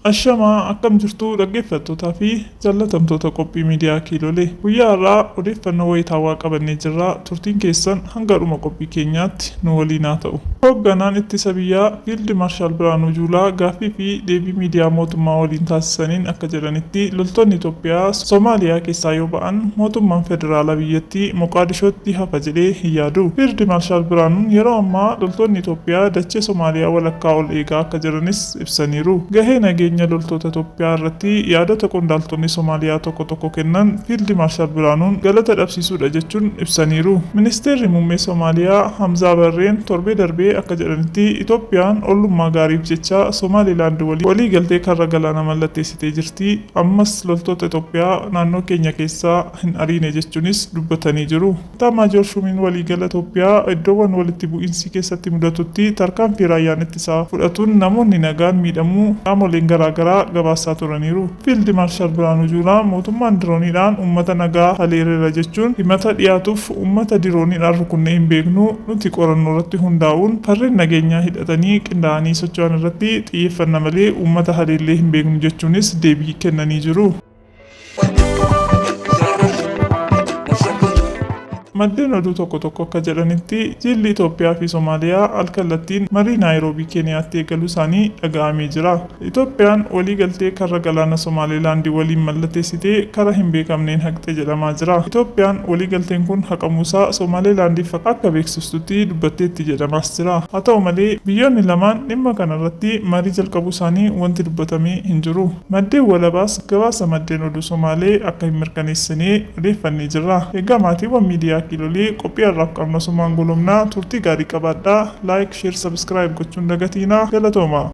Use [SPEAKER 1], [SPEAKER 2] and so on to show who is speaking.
[SPEAKER 1] Ashamaa akkam jirtu dhaggeeffattootaa fi jaallatamtoota qophii miidiyaa Kiilolee. Guyyaa har'aa odeeffannoo wayitaawaa qabannee jirra. Turtiin keessan hanga dhuma qophii keenyaatti nu waliin haa ta'u. Hoogganaan ittisa biyyaa Fiild Maarshaal Birhaanuu Juulaa gaaffii fi deebii miidiyaa mootummaa waliin taasisaniin akka jedhanitti loltoonni Itoophiyaa Somaaliyaa keessaa yoo ba'an mootummaan federaalaa biyyattii Moqaadishootti hafa jedhee hin yaadu. Fiild Maarshaal Birhaanuun yeroo ammaa loltoonni Itoophiyaa dachee Somaaliyaa walakkaa ol eegaa akka jiranis ibsaniiru. Gahee nageenya loltoota Itoophiyaa irratti yaadota qondaaltonni Somaaliyaa tokko tokko kennan Fiild Maarshaal Birhaanuun galata dhabsiisuudha jechuun ibsaniiru. Ministeerri Muummee Somaaliyaa Hamzaa Barreen torbee darbee akka jedhanitti Itoophiyaan ollummaa gaariif jecha Somaalilaand waliin walii galtee karra galaanaa mallatteessitee jirti. Ammas loltoota Itoophiyaa naannoo keenya keessaa hin ariine jechuunis dubbatanii jiru. Itaamaajoor Shuumiin Waliigala Itoophiyaa iddoowwan walitti bu'iinsi keessatti mudatutti tarkaanfii raayyaan ittisaa fudhatuun namoonni nagaan miidhamuu qaamoleen garaa garaa gabaasaa turaniiru. Fiild Maarshaal Birhaanuu Juulaa mootummaan dirooniidhaan uummata nagaa haleeleera jechuun himata dhiyaatuuf uummata dirooniidhaan rukunnee hin beeknu, nuti qorannoorratti hundaa'uun farreen nageenyaa hidhatanii qindaa'anii socho'an irratti xiyyeeffanna malee uummata haleellee hin beeknu jechuunis deebii kennanii jiru. Maddeen oduu tokko tokko akka jedhanitti jilli Itoophiyaa fi Somaaliyaa al-kallattiin marii Naayiroobii Keeniyaatti eegaluu isaanii dhaga'amee jira. Itoophiyaan walii galtee karra galaana Somaalilaandi waliin mallatteessite kara hin beekamneen haqxe jedhamaa jira. Itoophiyaan walii galteen kun haqamuusaa Somaalilaandiif akka beeksistutti dubbatteetti jedhamaas jira. Haa ta'u malee biyyoonni lamaan dhimma kanarratti marii jalqabuu isaanii wanti dubbatame hin jiru. Maddeen walabaas gabaasa maddeen oduu Somaalee akka hin mirkaneessine odeeffannee jirra. Egaa maatiiwwan miidiyaa Kiilolee qophii har'aaf qabnu asumaan goolabna. Turtii gaarii qabaadhaa. Like, Share, Subscribe gochuu hin dagatiinaa. Galatoomaa!